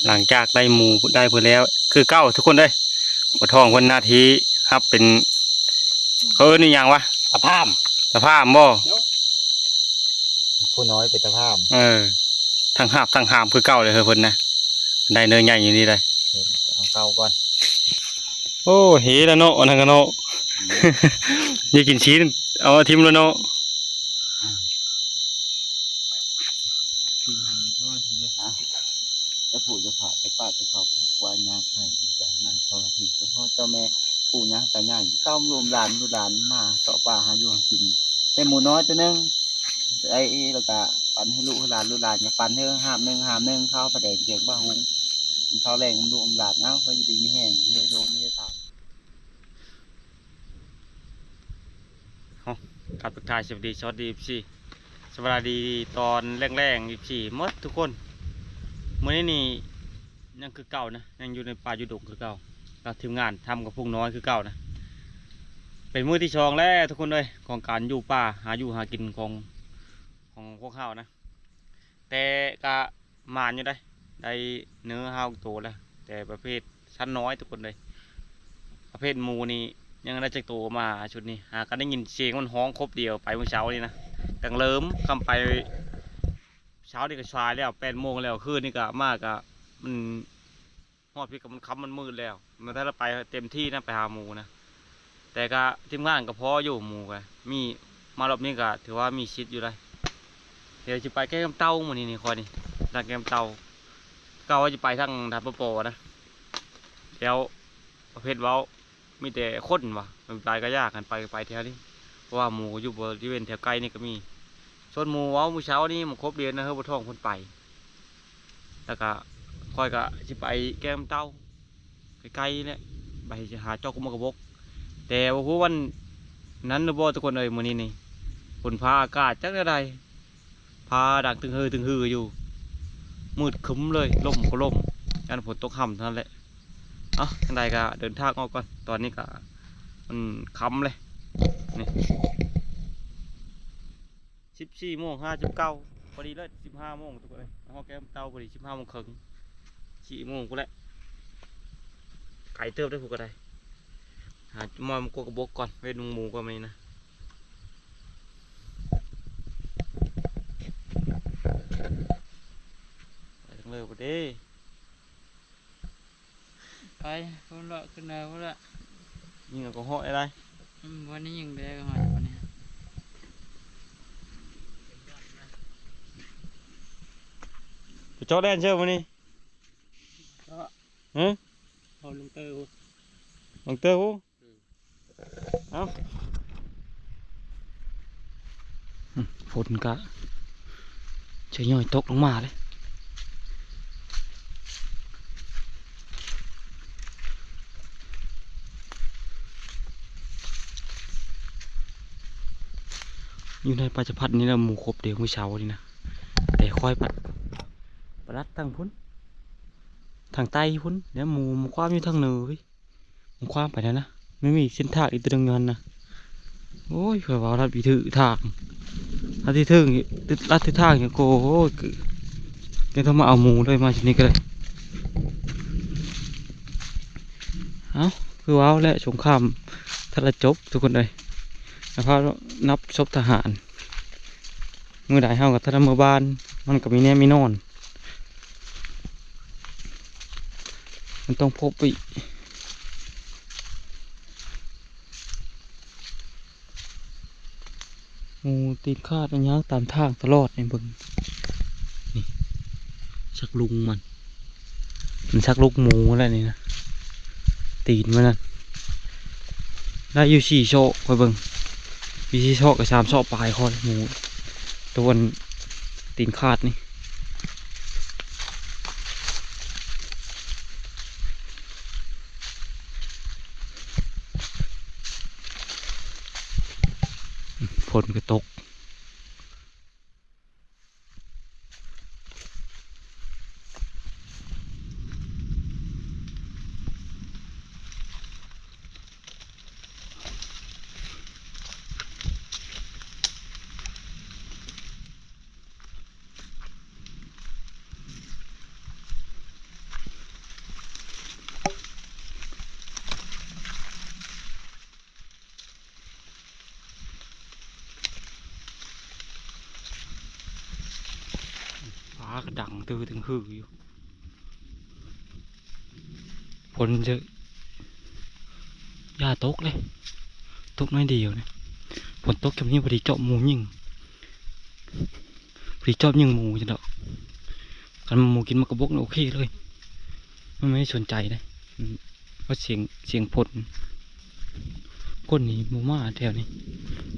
ຫຼັງຈາກໄດ້ໝູໄດ້ເພິ່ນແລ້ວ ຄືເກົ່າທຸກຄົນເອີຍ. ພໍ່ທອງເພິ່ນໜ້າທີ່ຮັບເປັນ ເຂົາເອີ້ນອີ່ຫຍັງວະ? ຕາພາມ ຕາພາມບໍ່? ຜູ້ນ້ອຍເປັນຕາພາມ. ເອີ ທັງຮາບທັງຫາມຄືເກົ່າເລີຍເຮີ້ຍເພິ່ນນະ. ໄດ້ເນື້ອໃຫຍ່ຢູ່ນີ້ໄດ໋ ເອົາເກົ່າກ່ອນ. ໂອ້ ເຮແລ້ວເນາະ ອັນນັ້ນກະເນາະ ຢາກກິນຊີ້ນ ເອົາຖິ້ມແລ້ວເນາະ. ເຈົ້າຜູ້ເຈົ້າພາ ເຈົ້າປ່າເຈົ້າເຂົາ ຜູ້ກວາຍາໄພ ຈາກນາງທໍລະພີ ສະເພາະເຈົ້າແມ່ ປູ່ຍ່າຕາຍາຍ ເກົ້າລູກຫຼານ ລູກຫຼານມາເສາະປ່າຫາຢູ່ຫາກິນ. ແຕ່ໝູນ້ອຍຕົວໜຶ່ງ ໄອ້ ແລ້ວກະປັນໃຫ້ລູກໃຫ້ຫຼານ ລູກຫຼານກະປັນໃຫ້ຫາບໜຶ່ງ ຫາບໜຶ່ງ ເຂົ້າປາແດກ ແກງປາຫຸງ ກິນເຂົ້າແລງນຳລູກນຳຫຼານ. ເອົາ ເຮົາຢູ່ດີມີແຮງ ເຮັດໂຮງເຮັດທານ. ເອົາ ກາບທັກທາຍສະຫວັດດີ ສະຫວັດດີ ເອັຟຊີ ສະຫວັດດີຕອນແລງໆ ເອັຟຊີ ໝົດທຸກຄົນ. ມື້ນີ້ນີ້ຍັງຄືເກົ່ານະ ຍັງຢູ່ໃນປ່າຢູ່ດົງຄືເກົ່າ ກັບທີມງານທຳກະໂພງນ້ອຍຄືເກົ່ານະ. ເປັນມື້ທີສອງແລ້ວທຸກຄົນເອີຍ ຂອງການຢູ່ປ່າ ຫາຢູ່ຫາກິນຂອງ ຂອງພວກເຮົານະ. ແຕ່ກະໝານຢູ່ເດ້ ໄດ້ເນື້ອຫ້າຫົກໂຕແລ້ວ ແຕ່ປະເພດສັດນ້ອຍທຸກຄົນເອີຍ. ປະເພດໝູນີ້ຍັງໄດ້ຈັກໂຕມາຊຸດນີ້ ຫາກະໄດ້ຍິນສຽງມັນຮ້ອງຄົບດຽວໄປມື້ເຊົ້ານີ້ນະ ຕັ້ງເລີ່ມຄ່ຳໄປ. ເຊົ້ານີ້ກະສາຍແລ້ວ ແປດໂມງແລ້ວ ຄືນນີ້ກະມາກະ ມັນ ຮອດພີ້ກະມັນຄ່ຳມັນມືດແລ້ວ ມັນຖ້າໄປເຕັມທີ່ນະ ໄປຫາໝູນະ. ແຕ່ກະທີມງານກະພໍຢູ່ ໝູກະມີ ມາລອບນີ້ກະຖືວ່າມີສິດຢູ່ໄດ໋. ດຽວຊິໄປແກ້ງນ້ຳເຕົ້າມື້ນີ້ນີ້ ຂ້ອຍນີ້ ທາງແກ້ງນ້ຳເຕົ້າ. ກະວ່າຊິໄປທາງດ່ານປະປໍນະ ແລ້ວປະເພດເວົ້າ ມີແຕ່ຄົນວ່າ ໄປກະຢາກ ຄັນໄປກະໄປແຖວນີ້ ເພາະວ່າໝູຢູ່ບໍລິເວນແຖວໃກ້ນີ້ກະມີ. ສ່ວນໝູເວົ້າມື້ເຊົ້ານີ້ ໝູຄົບດຽວນະ ເຮີ້ຍ ບໍ່ທ້ອງເພິ່ນໄປ ແລ້ວກະຂ້ອຍກະຊິໄປແກ້ງນ້ຳເຕົ້າ ໃກ້ໆ ແຫຼະ ໄປຫາຈອກກຸມກະບົກ. ແຕ່ບໍ່ຮູ້ວັນນັ້ນຫຼືບໍ່ທຸກຄົນເອີຍ ມື້ນີ້ນີ້ ຝົນຟ້າອາກາດຈັກແນວໃດ ຟ້າດັງຕຶງຮືຕຶງຮືຢູ່ ມືດຄຶ້ມເລີຍ ລົມກະລົມ ຢ້ານຝົນຕົກຫ່ຳເທົ່ານັ້ນແຫຼະ. ເອົ້າ ຈັ່ງໃດກະເດີນທາງອອກກ່ອນ ຕອນນີ້ກະມັນຄ່ຳເລີຍນີ້. ສິບສີ່ໂມງຫ້າສິບເກົ້າ ພໍດີເລີຍ ສິບຫ້າໂມງທຸກຄົນເອີຍ ຮອດແກ້ງນ້ຳເຕົ້າພໍດີ ສິບຫ້າໂມງເຄິ່ງ ສີ່ໂມງພຸ້ນແຫຼະ. ໄກເຕີບເດ້ພຸ້ນກະໄດ້ ຫາມອຍມາກົກກະບົກກ່ອນ ເວັນໝູກ່ອນມື້ນີ້ນະ. ໄປທາງເລີພຸ້ນເດ້. ໄປພຸ້ນເລາະ ຂຶ້ນເນີພຸ້ນລະ ຍິງເອົາກະເຫາະໄດ້. ອືມ ບໍ່ໄດ້ຍິງໄດ້ກະເຫາະຢູ່ນີ້. ໄປເຈາະແລ່ນເຊີມື້ນີ້ ເຈາະ ຮະ ເອົາລົງເຕີພຸ້ນ ລົງເຕີພຸ້ນ. ເອົ້າ ອືມ ຝົນກະຈະຍ້ອຍຕົກລົງມາເລີຍ. ຢູ່ໃນປາຈະພັດນີ້ລະ ໝູຄົບເດມື້ເຊົ້ານີ້ນະ ແຕ່ຂ້ອຍພັດປະລັດທາງພຸ້ນ ທາງໃຕ້ພຸ້ນ ແລ້ວໝູມາຄວາມຢູ່ທາງເໜືອເວີຍ. ມັນຄວາມໄປນັ້ນນະ ມັນມີເສັ້ນທາງອີກຕົວໜຶ່ງຢູ່ຫັ້ນນະ. ໂອ້ຍ ຂ້ອຍວ່າລັດບໍ່ຖືກທາງ ລັດຖືກ ລັດຖືກທາງຫຍັງໂກ. ໂອ້ຍ ຍັງຕ້ອງມາເອົາໝູເລີຍ ມາຈຸດນີ້ກະໄດ້. ເອົ້າ ຄືເວົ້າແຫຼະ ສົງຄາມທັນລະຈົບທຸກຄົນເອີຍ ແລ້ວພານັບສົບທະຫານ. ມື້ໃດເຮົາກະທັນລະເມືອບ້ານ ມັນກະມີແນວມີນອນ ມັນຕ້ອງພົບອີກ. ໝູຕີນຂາດ ມັນຍ່າງຕາມທາງຕະຫຼອດນີ້ ເບິ່ງ ນີ້ ຊັກລຸງມັນ ມັນຊັກລູກໝູແລ້ວນີ້ນະ ຕີນມັນນັ້ນ ໄດ້ຢູ່ສີ່ເຊາະ ຂ້ອຍເບິ່ງ ມີສີ່ເຊາະກະສາມເຊາະປາຍ ຂ້ອຍໝູ ໂຕອັນຕີນຂາດນີ້. ຝົນກະຕົກ. ຕື່ຕຶງຮືຢູ່ ຝົນຈະຢ່າຕົກເລີຍ ຕົກໜ້ອຍດຽວນີ້ ຝົນຕົກແບບນີ້ພໍດີຈອບໝູຍິງ ພໍດີຈອບຍິງໝູຈັ່ງດອກ ຄັນໝູກິນໝາກກະບົກນີ້ໂອເຄເລີຍ ມັນບໍ່ໄດ້ສົນໃຈເດ້ ເພາະສຽງ ສຽງຝົນ ຄົນນີ້ບໍ່ມາແຖວນີ້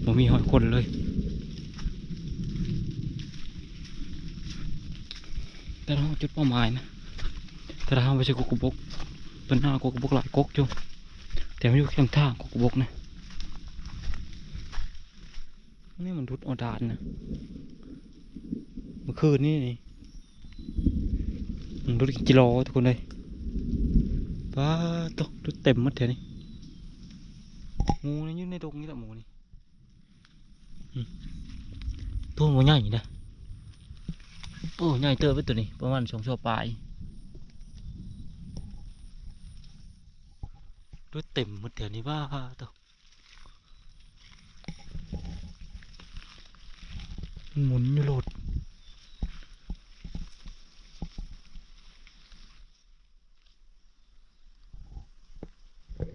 ບໍ່ມີຮອຍຄົນເລີຍ ແຕ່ເຮົາຈຸດເປົ້າໝາຍນະ ແຕ່ເຮົາໄປໃສ່ກົກກະບົກ ຕົ້ນນາກົກກະບົກຫຼາຍກົກຢູ່ ແຕ່ມັນຢູ່ແຄມທາງກົກກະບົກນະ ນີ້ມັນດຸດເອົາດານນະ ເມື່ອຄືນນີ້ນີ້ ມັນດຸດກິໂລທຸກຄົນເອີຍ ປາດໂທ້ ດຸດເຕັມໝົດແຖວນີ້ ໝູນີ້ຢູ່ໃນດົງນີ້ແຫຼະ ໝູນີ້ ອືມ ໂຕບໍ່ໃຫຍ່ນະ ໂອ້ ໃຫຍ່ເຕີບເດ້ໂຕນີ້ ປະມານສອງໂລປາຍ ດຸດເຕັມໝົດແຖວນີ້ ປາດໂທ້ ມັນໝູນຢູ່ໂລດ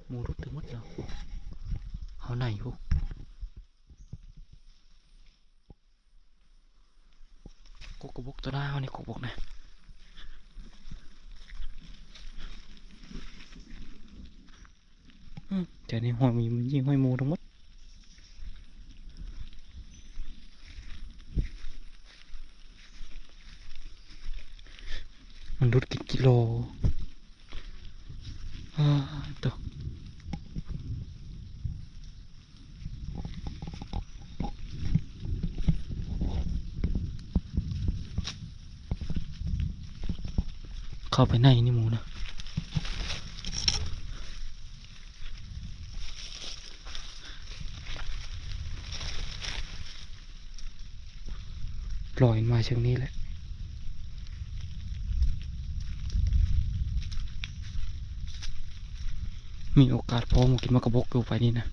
ໝູຫຼຸດທັງໝົດແລ້ວ ເຮົາໃນພຸ້ນ ກົກກະບົກໂຕໜ້າເຮົານີ້ ກົກກະບົກນະ ອືມ ແຖວນີ້ຮອຍມີ ມີຮອຍໝູທັງໝົດ ມັນດຸດກິໂລ ອາໂຕ ເຂົ້າໄປໃນນີ້ໝູນະ ລອຍມາເຊິ່ງນີ້ແຫຼະ ມີໂອກາດພໍໝູກິນໝາກກະບົກຢູ່ໄປນີ້ນະ.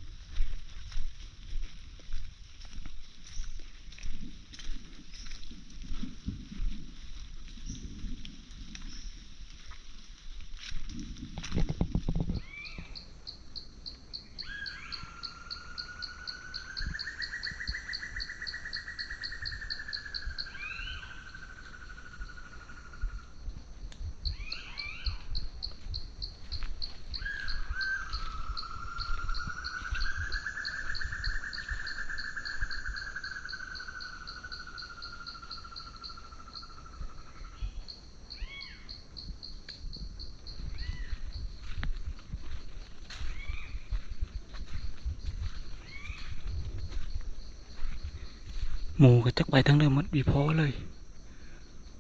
ໝູກໍຈັກໄປທາງໃດໝົດ ບໍ່ພໍເລີຍ.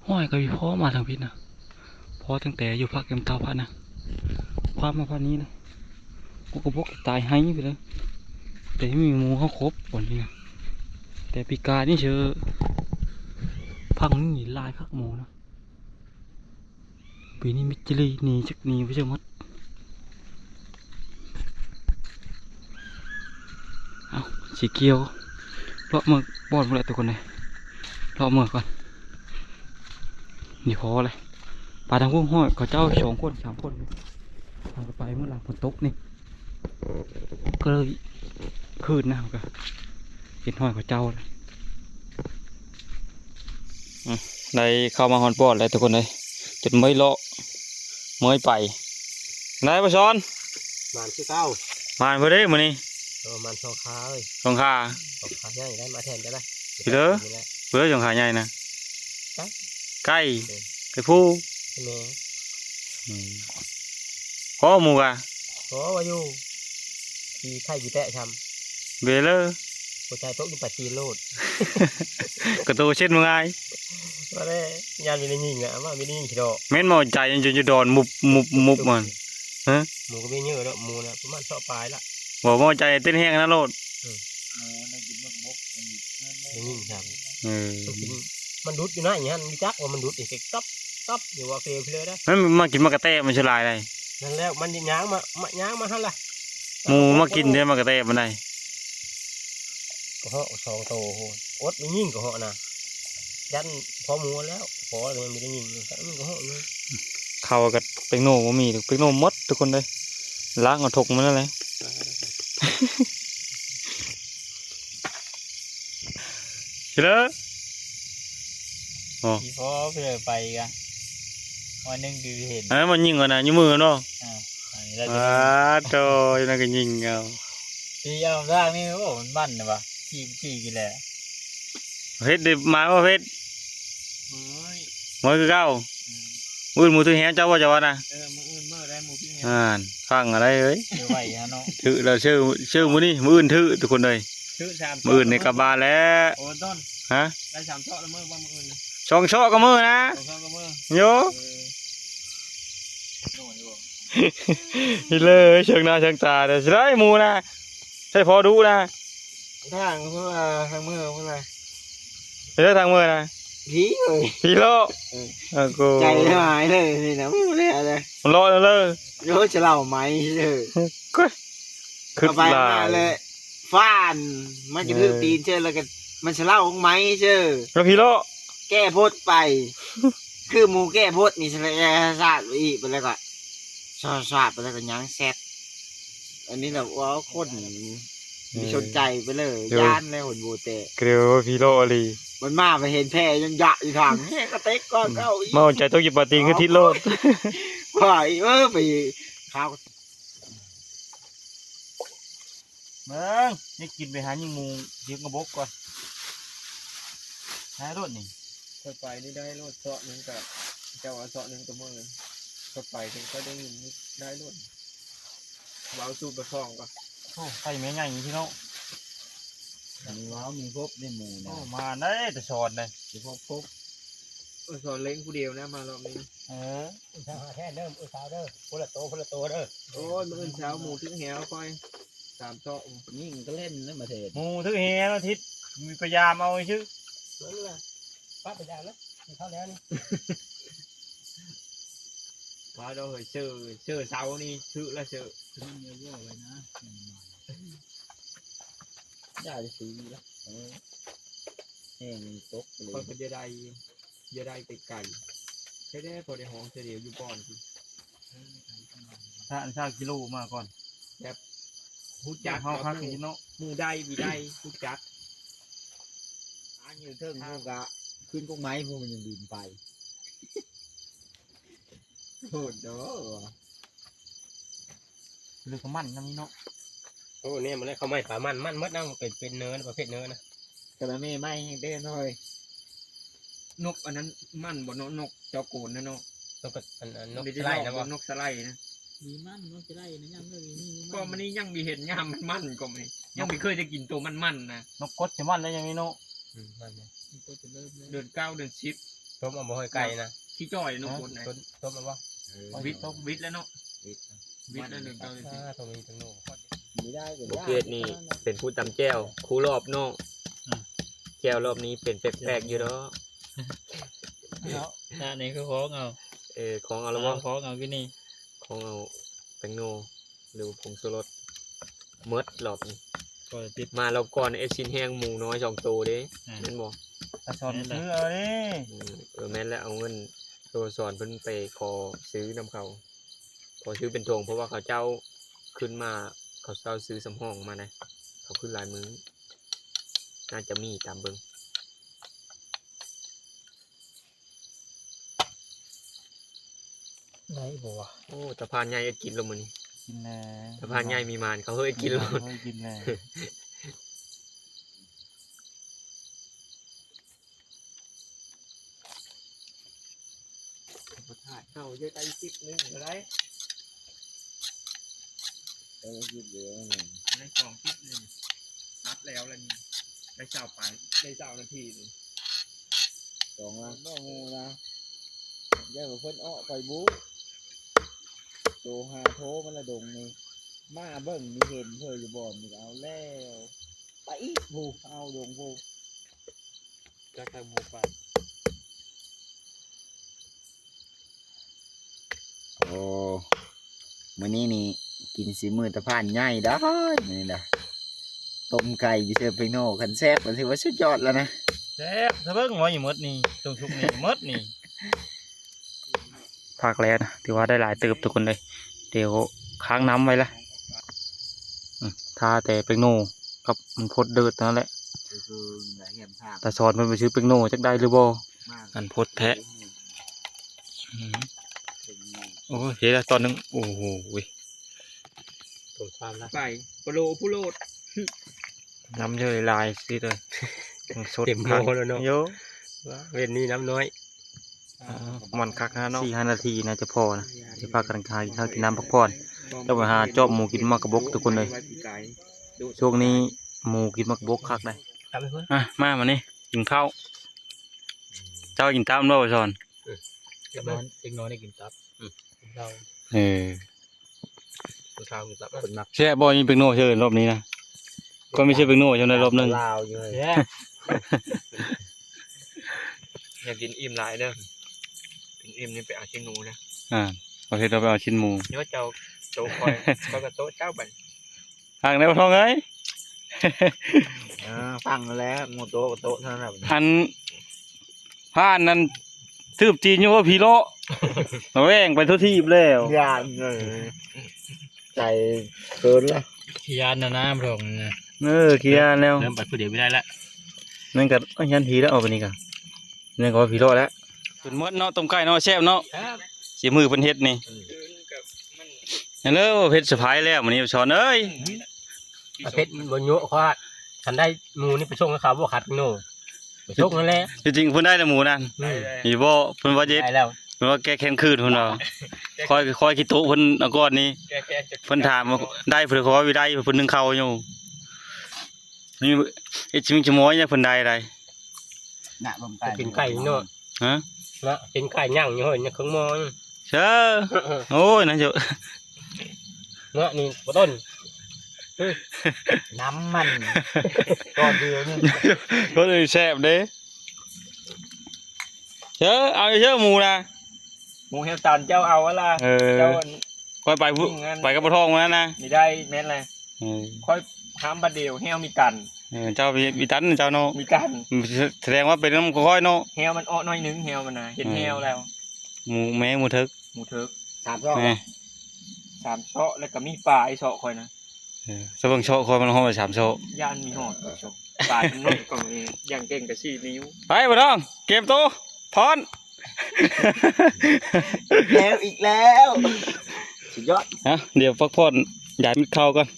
ຫ້ອຍກໍບໍ່ພໍມາທາງພີ້ນະ ພໍຕັ້ງແຕ່ຢູ່ພາກແຄມເຕົາພາດນະ ພາດມາພາດນີ້ນະ ໂອ້ ກໍບໍ່ຕາຍໄຮ່ໄປເລີຍ ແຕ່ມີໝູເຮົາຄົບບ່ອນນີ້ນະ ແຕ່ປີກາຍນີ້ເຊີ ພັງນີ້ຫຼາຍຄັກໝູນະ. ປີນີ້ມິດຈິລີ ໜີຈັກໜີໄປເຊີໝົດ. ເອົາ ສີຂຽວ ເລາະເມືອບ່ອນພຸ້ນແຫຼະທຸກຄົນເອີຍ ເລາະເມືອກ່ອນ ນີ້ພໍແລ້ວ ໄປທາງພຸ້ນ ຮອດເຂົາເຈົ້າສອງຄົນສາມຄົນ ເຮົາກໍໄປມື້ຫຼັງຝົນຕົກນີ້ ກໍເລີຍຄືນນະ ເຮົາກໍເຫັນຮອດເຂົາເຈົ້າແລ້ວ. ອືມ ໄດ້ເຂົ້າມາຮອດບ່ອນແລ້ວທຸກຄົນເອີຍ ຈົນເມື່ອຍເລາະເມື່ອຍໄປ ໄດ້ບໍ່ຊອນ ໝານຄືເກົ່າ ໝານບໍ່ເດ້ມື້ນີ້ ເອີ ໝານສອງຂາເອີຍ ສອງຂາ ສອງຂາໃຫຍ່ໄດ້ມາແທນກໍໄດ້ ເດີ ນີ້ແຫຼະ ເດີ ສອງຂາໃຫຍ່ນະ ໄກ່ ໄກ່ ເອີ ໄກ່ຜູ້ ແມ່ ອືມ ພໍໝູກະ ພໍວ່າຢູ່ ຂີ້ໄຂ່ຂີ້ແຕະຊ້ຳ ເບເລີ ຫົວໃຈຕົກຢູ່ປາຈີນໂລດ ກະໂຕເຊັດມາງ່າຍ ວ່າແລ້ວ ຢ້ານມີແຕ່ຍິງນະ ວ່າມີແຕ່ຍິງຂີ້ດອກ ແມ່ນໝໍໃຈຢູ່ ຢູ່ດອນ ມຸບ ມຸບ ມຸບມັນ ຮະ ໝູກໍມີເຍອະດອກ ໝູນະ ປະມານຊາວປາຍລະ ບໍ່ໝໍໃຈເຕັ້ນແຮງຂະໜາດໂລດ ອືມ ໝູນະກິນໝາກບົກ ໄດ້ຍິນຊ້ຳ ເອີ ມັນກິນ ມັນດຸດຢູ່ນະ ອີຫັ້ນ ຮູ້ຈັກວ່າມັນດຸດ ເຮັດກັບ ກັບ ຢູ່ວ່າເຟເລີໄດ໋ ມັນມາກິນໝາກກະແຕມັນສະຫຼາຍໃດ໋ ນັ້ນແຫຼະ ມັນຍ່າງມາ ມາ ຍ່າງມາຫັ້ນລະ ໝູມາກິນເດ້ ໝາກກະແຕມັນໄດ໋ ກະເຫາະສອງໂຕ ອົດມີຍິງກະເຫາະນະ ຢ້ານພໍ່ໝູແລ້ວ ພໍ່ແລ້ວຍັງບໍ່ໄດ້ຍິງ ມັນກໍຮ້ອງຢູ່. ເຂົ້າກັບເປັກໂນບໍ່ມີດອກ ເປັກໂນໝົດທຸກຄົນເອີຍ ລ້າງເອົາຖົກມັນນັ້ນແຫຼະ. ຊິເລີ ອໍ ອີພໍ່ເຜີໄປກະ ວັນໜຶ່ງຄືເຫັນ ອັນນັ້ນມັນຍິງກ່ອນນະ ຢູ່ມືເນາະ. ອາ ອັນນີ້ລະ ອາ ໂຕ ຢູ່ນັ້ນກໍຍິງເອົາ ຕີເອົາທາງນີ້. ໂອ້ ມັນມັນນະວ່າ ຈີ່ ຈີ່ກິນແຫຼະ. ເຮັດໄດ້ມາບໍ່ເຮັດ? ໂອ້ຍ ມາຄືເກົ່າ. ອືມ ມື້ອື່ນໝູຖືກແຮງເຈົ້າບໍ່ ເຈົ້າວ່ານະ? ເອີ ມື້ອື່ນມື້ໄດ້ໝູຖືກແຮງ. ອ່ານ ຟັງອະໄລເອີຍ ຖືກແລ້ວ ເຊີ ເຊີມື້ນີ້ ມື້ອື່ນຖືກທຸກຄົນເອີຍ. ມື້ອື່ນນີ້ກັບບ້ານແລ້ວ. ໂອ້ ຕົ້ນ ຮະ ໄດ້ສາມເຊາະລະມື້ບໍ່ ມື້ອື່ນນະ? ສອງເຊາະກະມື້ນະ ສອງເຊາະກະມື້. ໂຢ ເອີ ໂອ້ຍ ນີ້ເລີຍ ເຊີງໜ້າເຊີງຕາເດີ ຊິໄດ້ໝູນະ ໃຊ້ພໍດຸນະ. ທາງພຸ້ນລະ ທາງເມືອພຸ້ນລະ ໄປເດີທາງເມືອນະ ຜີເອີຍ ຜີເລາະ. ເອີ ໂອ້ໂກ ໃຈຫຼາຍເລີຍນີ້ນະ ບໍ່ໄດ້ເລີຍ ມັນເລາະເລີຍ ໂຍ ຈະເລົ່າໄໝເດີ ຄຶດຫຼາຍ ເອົາໄປມາແລ້ວຟານ ມັນກະຖືກຕີນເຊີ ແລ້ວກະມັນສະເລົ່າໄໝເຊີ ແລ້ວຜີເລາະ ແກ້ພົດໄປ ຄືໝູແກ້ພົດນີ້ ສະແລະສາດອີກ ໄປແລ້ວກະສາດ ສາດໄປແລ້ວກະຍັງແຊັດ. ອັນນີ້ລະ ວ້າວ ຄົນ ເອີ ມີສົນໃຈໄປເລີຍ ໂດຍ ຢ້ານແລ້ວ ຫົນໂບແຕກ ກະເລີຍວ່າຜີເລາະອີ່ຫຼີ ມັນມາໄປເຫັນແພຍັງຢະຢູ່ທາງ ແຮງກະເຕັກກ່ອນເກົ່າອີກ ມາຫົວໃຈຕົກຢູ່ປາຕີນຄືທິດໂລດ ວ່າອີກ ເອີ ໄປຂາວ ເບິ່ງ ນີ້ກິນໄປຫາຍິງໝູ ຍິງກະບົກກ່ອນ ຫາໂລດນີ້ ຂ້ອຍໄປນີ້ໄດ້ໂລດ ເຊາະໜຶ່ງກະ ເຈົ້າເອົາເຊາະໜຶ່ງກະມື້ ຂ້ອຍໄປເຖິງຂ້ອຍໄດ້ຍິນນີ້ໄດ້ໂລດ. ເວົ້າສູ່ປາທອງກ່ອນ. ໂອ້ ໄກ່ແມ່ໃຫຍ່ນີ້ເນາະ ອັນນີ້ວ້າວມີພົບໃນໝູນະ. ໂອ້ ມາໄດ້ແຕ່ສອນເດ້ ຊິພົບພົບ ເອີ ສອນເລັງຜູ້ດຽວນະ ມາລອບນີ້. ເອີ ເອີ ສາວເດີ ຄົນລະໂຕ ຄົນລະໂຕເດີ. ໂອ້ຍ ມື້ອື່ນເຊົ້າໝູຖືກແຮງຂ້ອຍ ສາມເຊາະ ຍິງກະເຫຼັ້ນນະມາເທດ ໝູຖືກແຮງອາທິດ ມີພະຍາມເອົາຊື່ ນັ້ນລະ ປະພະຍາມລະ ກິນເຂົ້າແລ້ວນີ້. ວ່າດອກເຮີຍ ເຊີ ເຊີເຊົານີ້ ຖືກລະເຊີ ມັນເຍາະໄວ້ນະ ຢ່າໄດ້ຊື້ລະ ເອີ ແຮງຕົກເລີຍ ຂ້ອຍກໍຢາກໄດ້ ຢາກໄດ້ໄກໆ ແທ້ໆ ພໍໄດ້ຫ້ອງເທື່ອດຽວຢູ່ບ່ອນ ຖ້າອັນຊາວກິໂລມາກ່ອນ ແບບຮູ້ຈັກເຮົາຄັກເນາະ ໝູ່ໃດບໍ່ໄດ້ຮູ້ຈັກ ອາ ຢູ່ເທິງພຸ້ນກະຂຶ້ນກົກໄມ້ພຸ້ນ ມັນຍັງບິນໄປ ໂຫດເນາະ ຫຼືກະມັນນຳນີ້ເນາະ. ໂອ້ ແນມມາແລ້ວ ເຂົ້າໄມ້ປາມັນ ມັນໝົດນະ ເປັນ ເປັນເນີນ ປະເພດເນີນນະ ກະລະແມ່ໄມ້ແຮງເດ້ນ້ອຍ. ນົກອັນນັ້ນມັນບໍ່ເນາະ ນົກເຈົ້າໂກນນະເນາະ ນົກ ອັນ ອັນ ນົກສະໄລນະບໍ່ ນົກສະໄລນະ ມີມັນ ນົກສະໄລນະ ຍາມເລີຍມີມັນ ກໍມື້ນີ້ຍັງມີເຫັນຍາມມັນ ກໍມື້ນີ້ຍັງບໍ່ເຄີຍໄດ້ກິນໂຕມັນໆນະ ນົກກົດຊິມັນໄດ້ຍັງນີ້ເນາະ. ອືມ ມັນນະ ເດືອນເກົ້າເດືອນສິບ ຕົ້ມເອົາບໍ່ ເຮີ້ຍ ໄກ່ນະ ຂີ້ຈ່ອຍນົກກົດນະ ຕົ້ມເອົາບໍ່? ເອີ ວິດ ວິດແລ້ວເນາະ ວິດ ວິດແລ້ວ ເດືອນເກົ້າເດືອນສິບ ບໍ່ເກດນີ້ເປັນຜູ້ຕຳແຈ່ວຄູ່ລອບນ້ອງ ອືມ ແຈ່ວລອບນີ້ເປັນແປກໆຢູ່ດອກ ເນາະ ອັນນີ້ຄືຂອງເອົາ ເອີ ຂອງເອົາລະບໍ່ ຂອງເອົາຄືນີ້ ຂອງເອົາແປ້ງນົວ ຫຼືວ່າຜົງຊູລົດ ໝົດລອບນີ້ ມາລອບກ່ອນໄອ້ຊິນແຫ້ງໝູນ້ອຍສອງໂຕເດ້ ອືມ ແມ່ນບໍ່? ຕາສອນຊື້ເອົາເດ້ ອືມ ເອີ ແມ່ນແລ້ວ ເອົາເງິນໂຕສອນເພິ່ນໄປຂໍຊື້ນຳເຂົາ ຂໍຊື້ເປັນຖົງ ເພາະວ່າເຂົາເຈົ້າຂຶ້ນມາ ເຂົາເຈົ້າຊື້ສຳຮອງມານະ ເຂົາຂຶ້ນຫຼາຍມື້ ໜ້າຈະມີຕາມເບິ່ງ. ໄດ້ບໍ່ວະ? ໂອ້ ຕາພານໃຫຍ່ເຮັດກິນແລ້ວມື້ນີ້ ກິນແລ້ວ ຕາພານໃຫຍ່ມີມານ ເຂົາເຮີ້ເຮັດກິນແລ້ວ ເຮີ້ກິນແລ້ວ ບໍ່ຖ່າຍເຂົ້າເຢຍ ໄດ້ສິບໜຶ່ງກໍໄດ້ ເອີ ສິບເດີ ໄດ້ສອງສິບໜຶ່ງ ຕັດແລ້ວລະນີ້ ໄດ້ຊາວປາຍ ໄດ້ຊາວນາທີນີ້ ສອງລະ ບໍ່ຮູ້ນະ ຢ່າວ່າເພິ່ນເອາະໄປບຸ ໂຕຫາໂທມາລະດົງນີ້ ມາເບິ່ງນີ້ເຫັນເພິ່ນຢູ່ບ່ອນນີ້ ເອົາແລ້ວ ໄປອີກພຸ້ນ ເອົາດົງພຸ້ນ ຈັກທາງໝູປ່າ. ໂອ້ ມື້ນີ້ນີ້ກິນສີມືຕາພານໃຫຍ່ໄດ໋ ມື້ນີ້ນະ ຕົ້ມໄກ່ຢູ່ເທິງເປໂນ ຄັນແຊບກໍຖືວ່າສຸດຍອດແລ້ວນະ. ແຊບຊະເບິ່ງ ວ່າຢູ່ໝົດນີ້ ຊຸກໆນີ້ໝົດນີ້ ຜັກແລ້ວນະ ຖືວ່າໄດ້ຫຼາຍເຕີບທຸກຄົນເລີຍ. ດຽວຄ້າງນ້ຳໄວ້ລະ ອືມ ຖ້າແຕ່ແປ້ງໂນກັບມັນພົດເດີດເທົ່ານັ້ນແຫຼະ. ຕາສອນເພິ່ນໄປຊື້ແປ້ງໂນ ຈັກໄດ້ຫຼືບໍ່ ອັນພົດແທະ. ອືມ ໂອ້ຍ ເຮັດແລ້ວຕອນໜຶ່ງ ໂອ້ໂຫ ໂຕຊາມນະ ໄປ ໂປໂລຜູ້ໂລດ ນ້ຳເຍີຫຼາຍຊິເດີ ສົດ ເຕັມໂມ ຄັກ ແລ້ວເນາະ ໂຍ ເວັນນີ້ນ້ຳນ້ອຍ. ອ່າ ມັນຄັກນະເນາະ ສີ່ຫ້ານາທີໜ້າຈະພໍນະ ຊິພາກັນຫາກິນເຂົ້າກິນນ້ຳພັກຜ່ອນ ແລ້ວໄປຫາຈອບໝູກິນໝາກກະບົກທຸກຄົນເລີຍ. ຊ່ວງນີ້ໝູກິນໝາກກະບົກຄັກເດ້. ອ່ະ ມາ ມານີ້ ກິນເຂົ້າ ເຈົ້າກິນຕາມບໍ່ ສອນ? ເອີ ເດັກນ້ອຍ ເດັກນ້ອຍໄດ້ກິນຕັບ ອືມ ກິນເຂົ້າ ເອີ ຜູ້ສາວກິນຕັບ ຄົນມັກ. ແຊບບໍ່? ມີແປ້ງໂນເຊີນລອບນີ້ນະ ກໍມີເຊີນແປ້ງໂນເຊີນໃນລອບໜຶ່ງ ລາວຢູ່ເລີຍ. ແຊບ ຢ່າກິນອີ່ມຫຼາຍເດີ ກິນອີ່ມນີ້ໄປເອົາຊີ້ນໝູເດີ. ອ່າ ປະເທດເຮົາໄປເອົາຊີ້ນໝູ ເນາະ ເຈົ້າໂຕະຂ້ອຍ ຂ້ອຍກໍໂຕະເຈົ້າບັດ. ຟັງແດ່ພໍ່ທອງເອີຍ ເອີ ຟັງແລ້ວ ໝູໂຕະກໍໂຕະເທົ່ານັ້ນແຫຼະ. ອັນ ຜ່ານນັ້ນ ສືບຈີນຢູ່ວ່າຜີເລາະ ລະແວງໄປທົ່ວທີບແລ້ວ ຢ້ານເລີຍ ໃຈເຂີນລະ ຂີ້ຢ້ານນະນາ ພໍ່ທອງນະ. ເອີ ຂີ້ຢ້ານແລ້ວ ເລີ່ມໄປຜູ້ດຽວບໍ່ໄດ້ລະ ນັ້ນກໍ ຢ້ານຜີແລ້ວ ເອົາໄປນີ້ກໍ ນັ້ນກໍວ່າຜີເລາະແລ້ວ. ເພິ່ນໝົດເນາະ ຕົ້ມໄກ່ເນາະ ແຊບເນາະ ແຊບ ສີມືເພິ່ນເຮັດນີ້. ອືມ ຫັ້ນເລີ ເຮັດເຊີໄພຣສ໌ແລ້ວມື້ນີ້ ສອນເອີຍ ອືມ ເຜັດບໍ່ໂຍະ ເພາະວ່າຄັນໄດ້ໝູນີ້ໄປສົ່ງໃຫ້ເຂົາ ບໍ່ຂັດໂນ ໄປສົ່ງນັ້ນແຫຼະ. ທີ່ຈິງເພິ່ນໄດ້ແລ້ວໝູນັ້ນ ອືມ ມີບໍ່? ເພິ່ນວ່າເຈັບ ໄດ້ແລ້ວ ເພິ່ນວ່າແກ້ແຄ້ນຄືນ ເພິ່ນວ່າ ຄ່ອຍ ຄ່ອຍຂີ້ໂຕະເພິ່ນເອົາກ່ອນນີ້ ແກ້ແຄ້ນ ເພິ່ນຖາມວ່າໄດ້ ເພິ່ນຂໍວ່າໄດ້ ເພິ່ນໜຶ້ງເຂົ້າຢູ່. ນີ້ເຮັດຊິມີຈະມອຍເພິ່ນໄດ້ໄດ ນະ ເປັນໄກ່ເນາະ ຮະ ນະ ເປັນໄກ່ຍ່າງຢູ່ເຮີ້ຍ ຍັງເຄິ່ງໝໍ້ຢູ່ ເຊີ ໂອ້ຍ ນັ້ນຢູ່ ນະ ນີ້ບໍ່ຕົ້ນ ນ້ຳມັນ ຕອນດຽວນີ້ ໂອ້ຍ ແຊບເດ້ ເຊີ ເອົາເຊີ ໝູນະ ໝູແຮວຕັນ ເຈົ້າເອົາຫັ້ນລະ ເອີ ເຈົ້າ ຂ້ອຍໄປພຸ້ນ ໄປກັບພໍ່ທອງມື້ນັ້ນນະ ນີ້ໄດ້ ແມ່ນແຫຼະ ເອີ ຂ້ອຍຫ້າມບາດດຽວ ແຮວມີຕັນ ເອີ ເຈົ້າມີ ມີຕັນເຈົ້າເນາະ ມີຕັນ ສະແດງວ່າເປັນນຳຂ້ອຍເນາະ ແຮວມັນເອາະໜ້ອຍໜຶ່ງ ແຮວມັນນະ ເຫັນ ເອີ ແຮວແລ້ວ ໝູແມ້ ໝູເຖິກ ໝູເຖິກ ສາມເຊາະ ແມ່ນ ສາມເຊາະ ແລ້ວກໍມີປາອີກເຊາະຂ້ອຍນະ ເອີ ສະເບິ່ງເຊາະຂ້ອຍມັນຮອດໄປສາມເຊາະ ຢ້ານມີຮອດເຊາະ ປານ້ອຍກໍມີ ຢ່າງເກັ່ງກໍສີ່ນິ້ວ ໄປບໍ່ຕ້ອງ ກຽມໂຕ ພ້ອມ ແລ້ວອີກແລ້ວ ສຸດຍອດ ເອົາ ດຽວພັກຜ່ອນ ຢາຍເມັດເຂົ້າກ່ອນ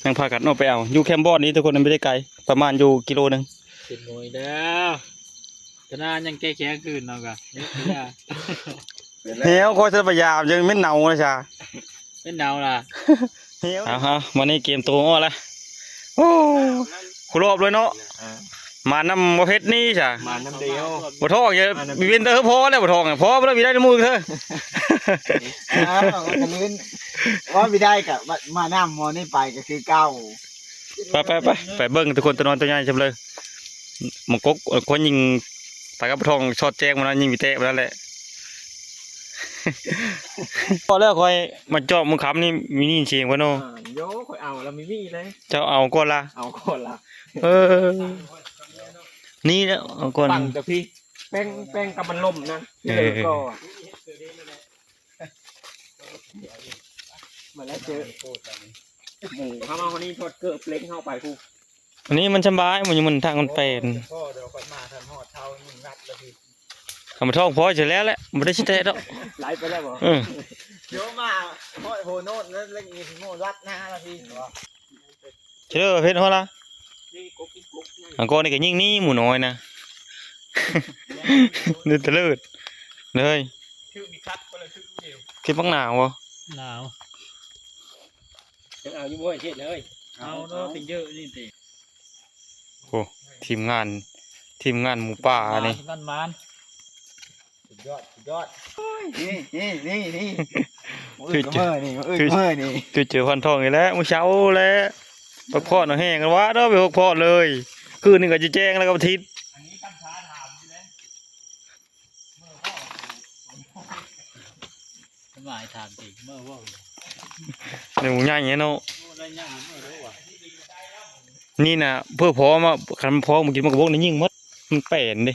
ຍັງພາກັນອອກໄປເອົາ ຢູ່ແຄມບອດນີ້ທຸກຄົນ ມັນບໍ່ໄດ້ໄກ ປະມານຢູ່ກິໂລໜຶ່ງ ເປັນໂມຍແລ້ວ ຕະໜ້າຍັງແກ້ແຄ້ນຄືນເນາະກະ ແຮວ ຂ້ອຍຈະພະຍາຍາມ ຍັງເໝັນເນົາເລີຍຊະ ເໝັນເນົາລະ ເອົາ ເອົາ ມານີ້ກຽມໂຕອອກລະ ໂອ້ ຄູ່ລອບເລີຍເນາະ ເອີ ມານຳບໍ່ເພັດນີ້ຊະ ມານຳດຽວ ບໍ່ທ້ອງ ມີເວັ້ນເຕີພໍແລ້ວ ບໍ່ທ້ອງ ພໍບໍ່ໄດ້ມີໄດ້ນຳໝູ່ເທີ ອ້າວ ກໍເລີນ ວ່າມີໄດ້ກໍມານຳໝໍນີ້ໄປກໍຄືເກົ່າ ໄປ ໄປ ໄປ ໄປເບິ່ງທຸກຄົນ ຕົວນ້ອຍຕົວໃຫຍ່ຊຳເລີຍ ມັນກົກ ຄົນຍິງ ຕາກັບທ້ອງສອດແຈ້ງມານັ້ນ ຍິງໄປແຕະມານັ້ນແຫຼະ ພໍແລ້ວ ຂ້ອຍມາເຈາະມື້ຄ່ຳນີ້ ມີຍິນສຽງເພິ່ນເນາະ ໂຢ ຂ້ອຍເອົາລະມີມີເລີຍ ເຈົ້າເອົາກ່ອນລະ ເອົາກ່ອນລະ ເອີ ນີ້ແຫຼະ ເອົາກ່ອນ ປັງແຕ່ພີ້ ແປ້ງ ແປ້ງກັບມັນລົມນະ ເອີ ກໍ ມາແລ້ວເຈີ ໝູເຮົາມາມື້ນີ້ ຖອດເກີບເລັກເຮົາໄປພຸ້ນ ອັນນີ້ມັນສະບາຍ ມັນຢູ່ ມັນທາງມັນແປນ ພໍດຽວຂ້ອຍມາທັນຮອດເຮົາຍິງລັດລະພີ້ ຄຳວ່າທ້ອງພໍເສຍແລ້ວແຫຼະ ບໍ່ໄດ້ຊິແຕະດອກ ໄຫຼໄປແລ້ວບໍ່ ເອີ ດຽວມາຮອດໂພໂນດ ແລ້ວຍິງໂມລັດໜ້າລະພີ້ ເຊີເພັດຮອດລະ ອັນກ່ອນນີ້ກໍຍິງໜີໝູນ້ອຍນະ ເດີນຕະເລີດເລີຍ ຄິດບັກໜາວບໍ່ ໜາວ ເອົາຢູ່ບໍ່ເຮັດເລີຍ ເອົາເນາະ ເປັນເຢີະນີ້ຕິ ໂອ້ ທີມງານ ທີມງານໝູປ່ານີ້ ມັນ ມັນ ສຸດຍອດ ສຸດຍອດ ນີ້ ນີ້ ນີ້ ນີ້ ມື້ອື່ນກໍມື້ນີ້ ມື້ອື່ນກໍມື້ນີ້ ຄືເຈີພັນທອງນີ້ແຫຼະ ມື້ເຊົ້າແຫຼະ ພັກຜ່ອນເອົາແຮງກັນວ່າເນາະ ໄປພັກຜ່ອນເລີຍ ຄືນນີ້ກໍຈະແຈ້ງແລ້ວກັບອາທິດ ສະບາຍຖາມຕິ ເມື່ອເວົ້າ ໃນໝູໃຫຍ່ເນາະ ໂອ້ ໄດ້ຫຍັງເມື່ອເດີວ່າ ນີ້ນະ ເພື່ອພໍມາ ຄັນພໍມາກິນໝາກກະບົກນີ້ຍິງໝົດ ມັນແປນເດ້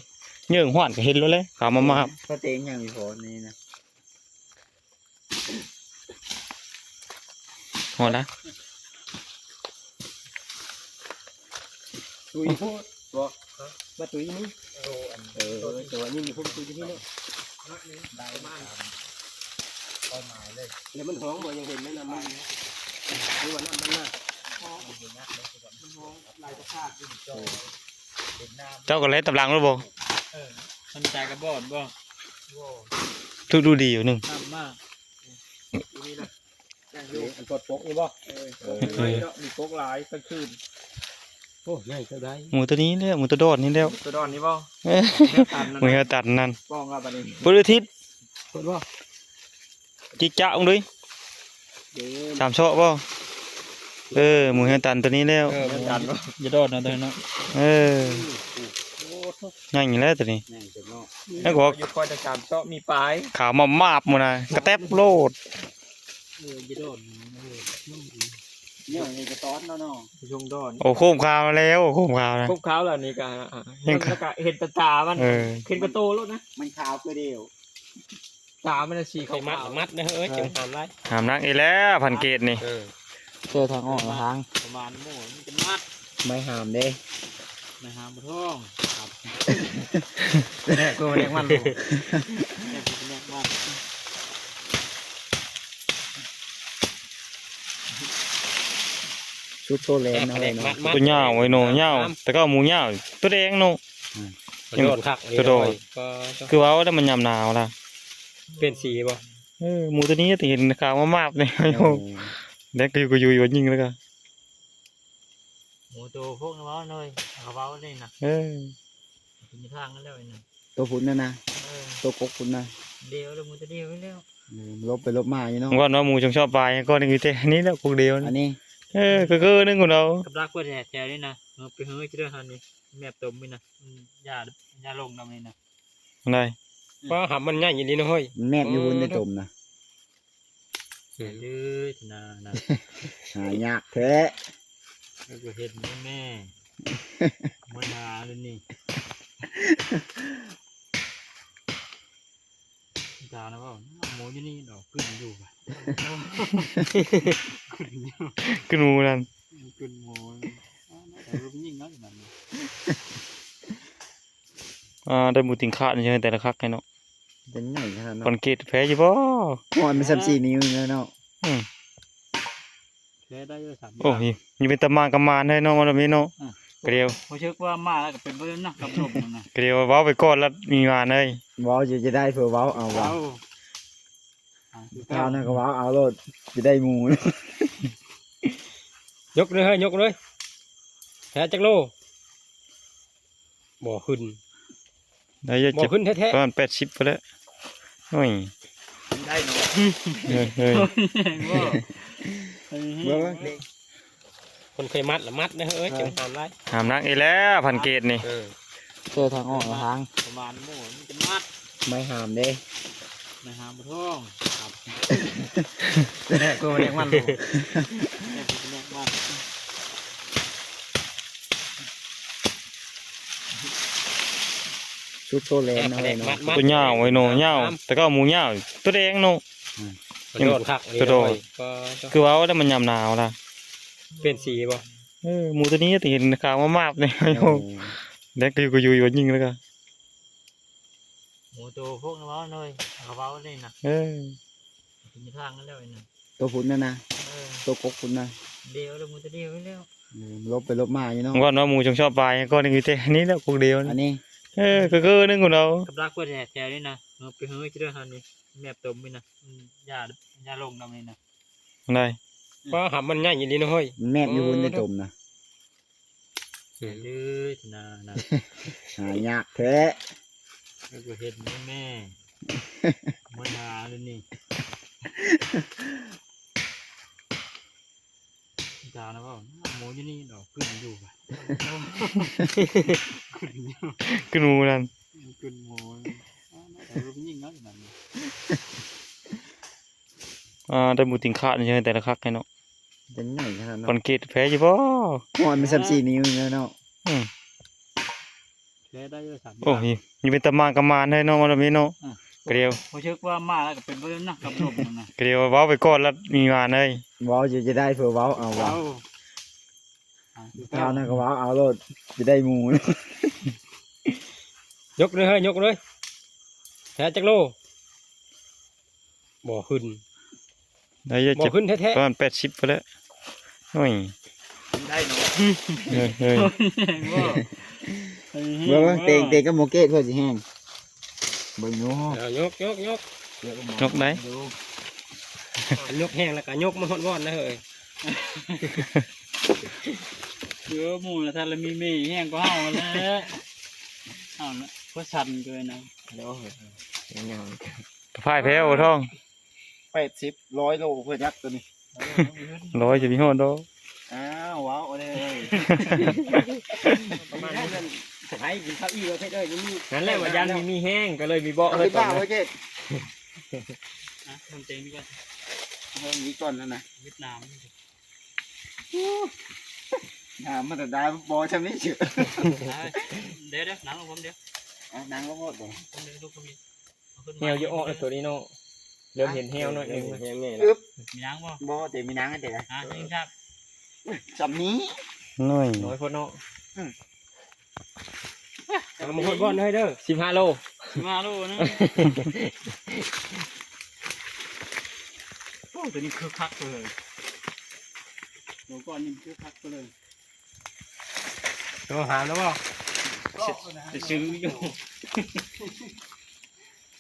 ເຍີ້ງຮ້ອນກໍເຫັນໂລດແຫຼະ ຂາວມາບໆ. ປາເຕັງຫຍັງອີ່ພໍນີ້ນະ ຮອດລະ ຕຸ້ຍໂພດບໍ່ ມາຕຸ້ຍນີ້ ໂອ້ ອັນ ເອີ ແຕ່ວ່ານີ້ມີຄົນຕຸ້ຍຢູ່ນີ້ເນາະ ໄດ້ປະມານ ເປົ້າໝາຍເລີຍ ແລ້ວມັນຮ້ອງບໍ່ ຍັງເຫັນແມ່ນຳມັນ ຫຼືວ່ານ້ຳມັນນະ ມັນຮ້ອງຫຼາຍປະພາດຢູ່ ເຈົ້າກໍແລ່ນຕາມຫຼັງໂລດບໍ່ ເອີ ມັນໃຈກະບອດບໍ່ ຖືກດູດີຢູ່ໜຶ່ງ ນ້ຳມາ ນີ້ນະ ອັນປອດປົກນີ້ບໍ່ ເອີ ເອີ ມີປົກຫຼາຍກາງຄືນ ໂອ້ ໃຫຍ່ເທົ່າໃດ ໝູໂຕນີ້ແຫຼະ ໝູໂຕດອນນີ້ແຫຼະ ໂຕດອນນີ້ບໍ່ ເອີ ໝູເຮວຕັນນັ້ນ ປ້ອງລະບັດນີ້ ພຸດອາທິດ ພຸດບໍ່ ຈິກຈະອອກດຸຍ ເດ້ ສາມເຊາະບໍ່ ເອີ ໝູເຮວຕັນໂຕນີ້ແລ້ວ ເອີ ໝູເຮວຕັນບໍ່ ຢ່າດອນນະໂຕນັ້ນເນາະ ເອີ ໂອ້ໂທ້ ໃຫຍ່ແລ້ວໂຕນີ້ ໃຫຍ່ເນາະ ແລ້ວກໍຢູ່ຄ່ອຍແຕ່ສາມເຊາະມີປາຍ ຂາວມາບໆໝູນະ ກະແຕັບໂລດ ເອີ ຢ່າດອນ ເອີ ນີ້ກະຕອນເນາະ ຊົງດອນ ໂອ້ ໂຄມຂາວແລ້ວ ໂອ້ ໂຄມຂາວນະ ໂຄມຂາວແລ້ວນີ້ກະ ຍັງ ແລ້ວກະເຫັນແຕ່ຕາມັນ ເອີ ເຫັນກະໂຕໂລດນະ ມັນຂາວຄືດຽວ ຕາມັນນະສີຂາວໆ ມັດນະເຮີ້ຍ ເອີ ຈັ່ງຫາມຫຼາຍ ຫາມນັກອີກແລ້ວ ພັນເກດນີ້ ເອີ ເຈີທາງອອກລະທາງ ປະມານໝູມັນເປັນມັດ ໄມ້ຫາມເດ້ ໄມ້ຫາມບໍ່ທ້ອງ ແນກໂຕແນກມັນ ແນກມັນ ສຸດໂຕແລງເນາະ ແນກມັນ ໂຕຍາວໄອ້ໂນ ຍາວ ແຕ່ເກົ່າໝູຍາວ ໂຕແດງເນາະ ອືມ ໂຕດອນຄັກ ໂຕດອນ ຄືເວົ້າແລ້ວມັນຍາມໜາວລະ ປ່ຽນສີບໍ່ ເອີ ໝູໂຕນີ້ແຕ່ເຫັນຂາວມາບໆນີ້ ໂອ້ ແດງກະຍຸກກະຍຸຍວ່າຍິງແລ້ວກະ ໝູໂຕພວກນັ້ນເວົ້າເລີຍ ເຂົາເວົ້າເລີຍນະ ເອີ ເປັນທາງກັນແລ້ວໄອ້ນັ້ນ ໂຕພຸ້ນນະນະ ເອີ ໂຕກົກພຸ້ນນະ ດຽວແລ້ວ ໝູໂຕດຽວແລ້ວ ເອີ ຫຼົບໄປຫຼົບມາຢູ່ເນາະ ວ່າໜໍ່ໝູຊົງຊອບປາຍ ກໍນີ້ແຕ່ນີ້ແຫຼະ ກົກດຽວ ອັນນີ້ ເອີ ກະຄືໜຶ່ງຂອງເຮົາ ກັບລາກເພິ່ນແຖວນີ້ນະ ເຮົາໄປເຮີ້ຢູ່ເດີຫັ້ນນີ້ ແມບຕົມນີ້ນະ ອືມ ຢ່າ ຢ່າລົງນຳນີ້ນະ ໄດ້ ວ່າຫຳມັນໃຫຍ່ອີ່ຫຼີເນາະເຮີ້ຍ ມັນແມບຢູ່ພຸ້ນໄດ້ຕົມນະ ເອີ ເດີນານະ ຫາຍາກແທ້ ແລ້ວກໍເຫັນແມ່ ມາຫາເລີຍນີ້ ຕານະເວົ້າ ໝູຢູ່ນີ້ດອກ ກຶນຢູ່ ກຶນຢູ່ ກຶນໝູນັ້ນ ກຶນໝູ ແຕ່ວ່າຜູ້ຍິງເນາະ ນັ້ນ ອ່າ ໄດ້ໝູຕິງຂາດນີ້ ແຕ່ລະຄັກໃຫ້ເນາະ ເປັນໃຫຍ່ຂະໜາດນັ້ນ ຄອນກຣີດແພ້ຢູ່ບໍ່ ຮອດມັນສາມສີ່ນິ້ວແລ້ວເນາະ ອືມ ແພ້ໄດ້ຢູ່ສາມ ໂອ້ຍ ນີ້ເປັນຕາມານກະມານເລີຍເນາະ ມາແບບນີ້ເນາະ ອືມ ກະດຽວ ຮູ້ສຶກວ່າມາແລ້ວກະເປັນເບິ່ງນະ ກັບລົມນະ ກະດຽວເວົ້າໄປກ່ອນລະມີມານເລີຍ ເວົ້າຈະ ຈະໄດ້ເຜີເວົ້າ ເອົາວ່າ ເອົາ ເອົານັ້ນກໍວ່າເອົາໂລດ ຊິໄດ້ໝູ ຍົກເລີຍເຮີ້ຍ ຍົກເລີຍ ແທ້ຈັກໂລ ບໍ່ຂຶ້ນ ໄດ້ຢູ່ ບໍ່ຂຶ້ນແທ້ໆ ປະມານແປດສິບພຸ້ນແຫຼະ ໂອ້ຍ ໄດ້ເນາະ ເຮີ້ຍ ເຮີ້ຍ ບໍ່ ເບິ່ງ ຄົນເຄີຍມັດລະມັດນະເຮີ້ຍ ເອີ ຈັ່ງຫາມຫຼາຍ ຫາມນັກອີກແລ້ວ ພັນເກດນີ້ ເອີ ເຈີທາງອອກລະທາງ ປະມານໝູມັນເປັນມັດ ໄມ້ຫາມເດ້ ໄມ້ຫາມບໍ່ທ້ອງ ແນກໂຕແນກມັນ ແນກໂຕແນກມັນ ສຸດໂຕແລງເນາະ ແນກມັນ ໂຕຍາວໄອ້ໂນ ຍາວ ແຕ່ເກົ່າໝູຍາວ ໂຕແດງເນາະ ອືມ ໂຕດອນຄັກ ໂຕດອນ ຄືເວົ້າແລ້ວມັນຍາມໜາວລະ ປ່ຽນສີບໍ່ ເອີ ໝູໂຕນີ້ແຕ່ເຫັນຂາວມາບໆນີ້ ໂອ້ ແດງກະຍຸກກະຍຸຍວ່າຍິງແລ້ວກະ ໝູໂຕພວກນັ້ນເວົ້າເລີຍ ເຂົາເວົ້າເລີຍນະ ເອີ ເປັນທາງກັນແລ້ວໄອ້ນັ້ນ ໂຕພຸ້ນນະນະ ເອີ ໂຕກົກພຸ້ນນະ ດຽວແລ້ວ ໝູໂຕດຽວແລ້ວ ເອີ ຫຼົບໄປຫຼົບມາຢູ່ເນາະ ວ່າໜໍ່ໝູຊົງຊອບປາຍ ກໍນີ້ແຕ່ນີ້ແຫຼະ ກົກດຽວ ອັນນີ້ ເອີ ກະຄືໜຶ່ງຂອງເຮົາ ກັບລາກເພິ່ນແຖວນີ້ນະ ເຮົາໄປເຮີ້ຢູ່ເດີຫັ້ນນີ້ ແມບຕົມນີ້ນະ ອືມ ຢ່າ ຢ່າລົງນຳນີ້ນະ ໄດ້ ວ່າຫຳມັນໃຫຍ່ອີ່ຫຼີເນາະເຮີ້ຍ ແມບຢູ່ພຸ້ນໄດ້ຕົມນະ ເອີ ເດີນານະ ຫາຍາກແທ້ ແລ້ວກໍເຫັນແມ່ ມາຫາເລີຍນີ້ ຕານະເວົ້າ ໝູຢູ່ນີ້ດອກ ກຶນຢູ່ ກຶນຢູ່ ກຶນໝູນັ້ນ ກຶນໝູ ແຕ່ວ່າຜູ້ຍິງເນາະ ອ່າ ໄດ້ໝູຕິງຂາດນີ້ ແຕ່ລະຄັກແທ້ເນາະ ເປັນໃຫຍ່ຂະໜາດນັ້ນ ຄອນກຣີດແພ້ຢູ່ບໍ່ ຮອດມັນສາມສີ່ນິ້ວແລ້ວເນາະ ອືມ ແລ້ໄດ້ຢູ່ສາມ ໂອ້ຍ ຢູ່ເປັນຕາມານກະມານເລີຍເນາະ ມາແບບນີ້ເນາະ ອືມ ກະດຽວ ຮູ້ສຶກວ່າມາແລ້ວກະເປັນເລື່ອງນະ ກັບລົມນະ ກະດຽວເວົ້າໄປກ່ອນລະມີງານເລີຍ ເວົ້າຢູ່ຈະໄດ້ເພື່ອເວົ້າ ເອົາເວົ້າ ເອົາ ເອົານັ້ນກະເວົ້າ ເອົາໂລດ ຈະໄດ້ໝູ່ ຍົກເລີຍເຮີ້ຍ ຍົກເລີຍ ແທ້ຈັກໂລ ບໍ່ຂຶ້ນ ໄດ້ຢູ່ ບໍ່ຂຶ້ນແທ້ໆ ປະມານແປດສິບພຸ້ນແຫຼະ ໂອ້ຍ ໄດ້ເນາະ ເອີ ເອີ ບໍ່ ເບິ່ງ ເບິ່ງ ເຕັງ ເຕັງກັບໝໍເກດເພິ່ນຊິແຮງ ເບິ່ງດູ ເອົາ ຍົກ ຍົກ ຍົກ ຍົກໄດ້ ຍົກແຮງແລ້ວກະຍົກມາຮອດບ່ອນນະເຮີ້ຍ ເອີ ໝູ່ນະ ທ່ານລະມີແຮງກວ່າເຮົາຫັ້ນແຫຼະ ເຮົານະ ພວກສັ່ນເກີນນະ ໂອ້ຍ ຍາວ ກະພາຍແພ້ວທອງ ແປດສິບ ຮ້ອຍໂລເພື່ອຍັກໂຕນີ້ ຮ້ອຍຈະມີຮອດດອກ ອ້າວ ເວົ້າເອົາເດີ ປະມານນັ້ນ ສະໄພກິນເຂົ້າອີ່ເອີເພັດເອີຍ ມີ ນັ້ນແຫຼະວ່າຢ້ານມີແຮງ ກະເລີຍມີເບາະເຮີ້ຍ ຕອນນີ້ ອະ ມັນເຕັງນີ້ກ່ອນ ເອີ ມີກ່ອນນັ້ນນະ ຫວຽດນາມ ນ້ຳມັນໄດ້ບໍ່ຊ່ຳນີ້ຊື່ ດຽວໆ ນັ່ງລົງ ດຽວ ອະ ນັ່ງລົງໂລດ ແຮວຢູ່ອອກແລ້ວໂຕນີ້ເນາະ ເລີ່ມເຫັນແຮວໜ້ອຍໜຶ່ງ ແຮວແນ່ ອຶບ ມີນາງບໍ່ ບໍ່ ແຕ່ມີນາງແຕ່ ຫາ ຍິງຄັກ ຊ່ຳນີ້ ໜ້ອຍ ນ້ອຍໂພດເນາະ ອືມ ເອົາມາຮອດບ່ອນເດີ ສິບຫ້າໂລ ສິບຫ້າໂລນະ ໂອ້ ໂຕນີ້ຄຶກຄັກເລີຍ ໂຕກ່ອນນີ້ຄຶກຄັກເລີຍ ໂຕຫາມແລ້ວບໍ່ ຊິຊື້ຢູ່